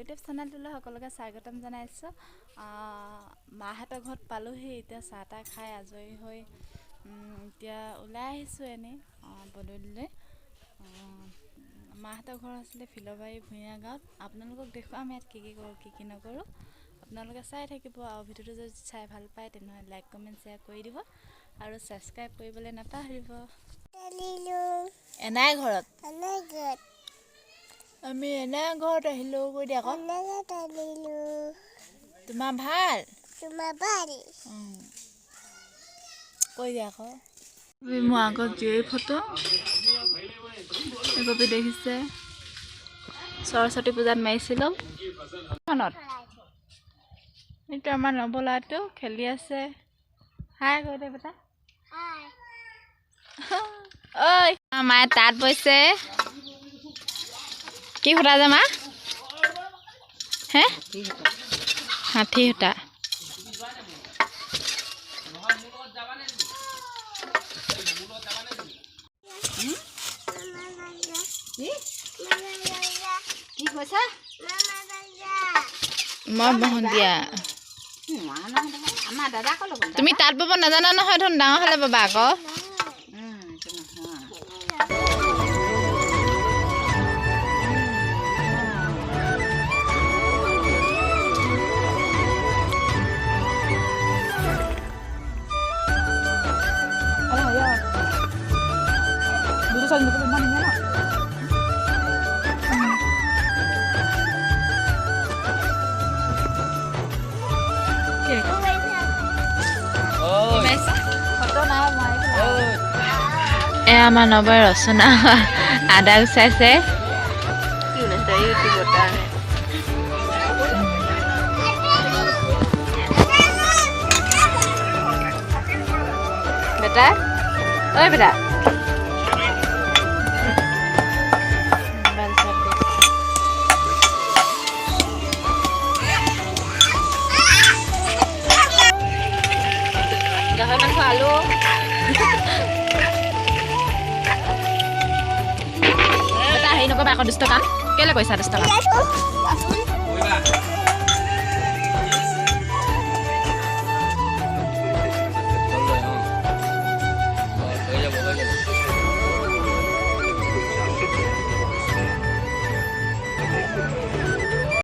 YouTube চেনেলটোলৈ সকলোকে স্বাগতম জনাইছোঁ। মাহঁতৰ ঘৰত পালোহি। এতিয়া চাহ তাহ খাই আজৰি হৈ এতিয়া ওলাই আহিছোঁ এনেই পদূলিলৈ। মাহঁতৰ ঘৰ আছিলে ফিলবাৰী ভূঞা গাঁৱত। আপোনালোকক দেখুৱাম ইয়াত কি কি কৰোঁ, কি কি নকৰোঁ, আপোনালোকে চাই থাকিব। আৰু ভিডিঅ'টো যদি চাই ভাল পায়, তেনেহ'লে লাইক, কমেণ্ট, শ্বেয়াৰ কৰি দিব আৰু ছাবস্ক্ৰাইব কৰিবলৈ নাপাহৰিব। এনাই ঘৰত আমি এনাই ঘৰত আহিলোঁ কৈ দিয়া আকৌ। তোমাৰ ভাল কৈ দিয়া আকৌ। মোৰ আগত জীয়ৰী ফটো একপি দেখিছে, সৰস্বতী পূজাত মাৰিছিলোঁ খনত। এইটো আমাৰ নৱলাটো খেলি আছে। হাই কৈ দে বেটা। ঐ, মায়ে তাঁত বৈছে। কি সূতা যে মা? হে, 60 সূতা। মই বহোঁ দিয়া। তুমি তাঁত বব নাজানা নহয় ধোন, ডাঙৰ হ'লে ববা আকৌ। এয়া আমাৰ নবৌৰ ৰচনা আদা গুচাইছে। বেটা, ঐ বেটা, গাহৰি মাংস, আলু। বেটা, হেৰি নকৰিবা আকৌ, দুষ্ট কাম কেলৈ কৰিছা? দুষ্ট কাম।